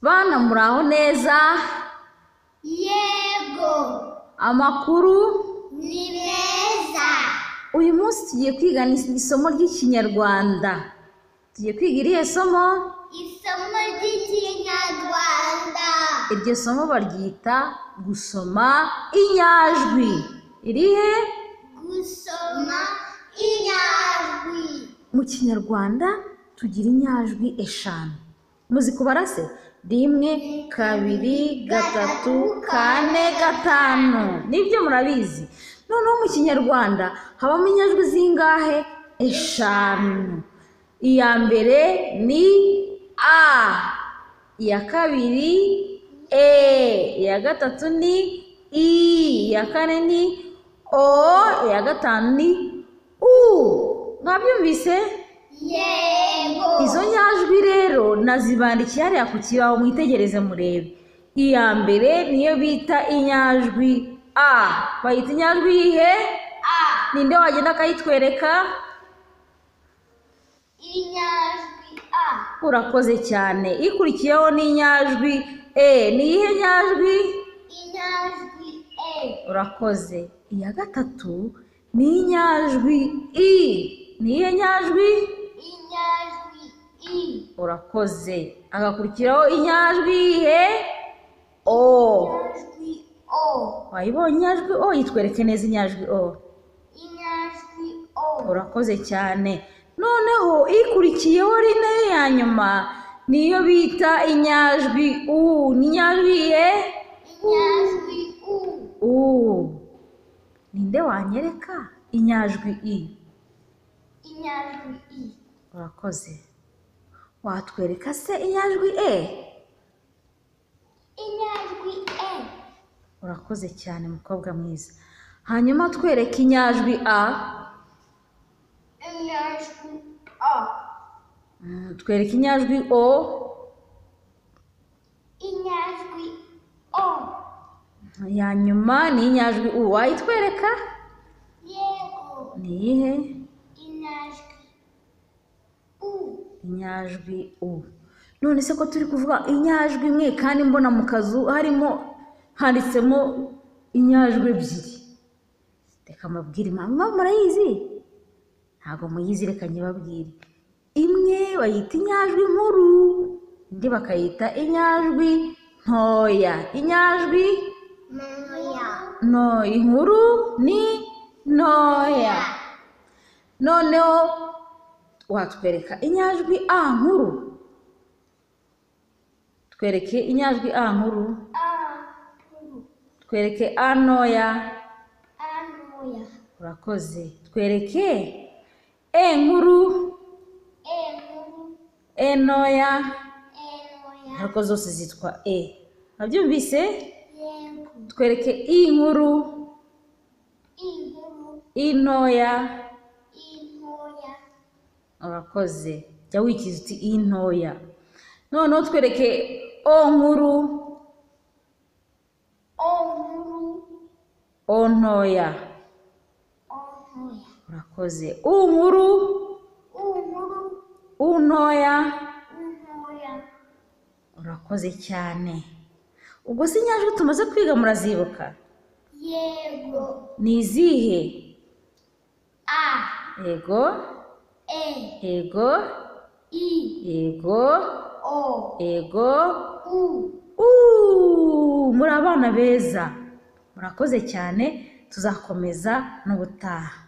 Bana muraho neza? Yego. Amakuru? Ni meza. Uyu munsi tugiye kwiga isomo ry'Ikinyarwanda. Tugiye kwiga irihe somo? Isomo ry'Ikinyarwanda. Iryo somo baryita gusoma inyajwi. Irihe? Gusoma inyajwi. Mu Kinyarwanda tugira inyajwi 5. Muzi kubara se? 1, 2, 3, 4, 5. Nibyo murabizi. Noneho mu Kinyarwanda habamo inyajwi zingahe? 5. Iya mbere ni A, iya kabiri E, iya gatatu ni I, iya kane ni O, iya gatanu ni U. Mwabyumvise? Yego. Izo nyajwi rero nazibandikiye hariya ku kibaho, mwitegereze murebe. Iya mbere niyo bita inyajwi A. Bayita inyajwi yihe? A. Ninde wagenda akayitwereka? Inyajwi A. Urakoze cyane. Ikurikiyeho ni inyajwi E. Ni iyihe nyajwi? Inyajwi E. Urakoze. Iya gatatu ni inyajwi I. Ni iyihe nyajwi? Inyajwi I. Urakoze. Agakurikiraho inyajwi iyihe? O. Inyajwi O. Wayibonye inyajwi O? Yitwereke neza inyajwi O. Inyajwi O. Urakoze cyane. Noneho ikurikiyeho ari nayo ya nyuma niyo bita inyajwi U. Ni inyajwi iyihe? Inyajwi U. U. Ninde wanyereka inyajwi I? Inyajwi I. Urakoze. Watwereka se inyajwi E? Inyajwi E. Urakoze cyane mukobwa mwiza. Hanyuma twereke inyajwi A. Inyajwi A. Twereke inyajwi O. Inyajwi O. Ya nyuma ni inyajwi U. Wayitwereka? Yego. Ni iyihe? Inyajwi U. Inyajwi U. None se ko turi kuvuga inyajwi imwe kandi mbona mu kazu harimo handitsemo inyajwi 2. Reka mbabwire impamvu. Murayizi? Ntabwo muyizi, reka nyibabwire. Imwe bayita inyajwi nkuru, indi bakayita inyajwi ntoya. Inyajwi ntoya. No, inkuru ni ntoya. Noneho watwereka inyajwi A nkuru? Twereke inyajwi A nkuru. A nkuru. Twereke A ntoya. A ntoya. Urakoze. Twereke E nkuru. E nkuru. E ntoya. E ntoya. Ariko zose zitwa E. Wabyumvise? Yego. Twereke I nkuru. I nkuru. I ntoya. I ntoya. Urakoze. Jya wikiza uti I ntoya. Noneho twereke O nkuru. O nkuru. O ntoya. O ntoya. Urakoze. U nkuru. U nkuru. U ntoya. U ntoya. Urakoze cyane. Ubwo se inyajwi tumaze kwiga murazibuka? Yego. Ni izihe? A. Yego. E. Yego. I. Yego. O. Yego. U. U. Muri abana beza. Murakoze cyane, tuzakomeza n'ubutaha.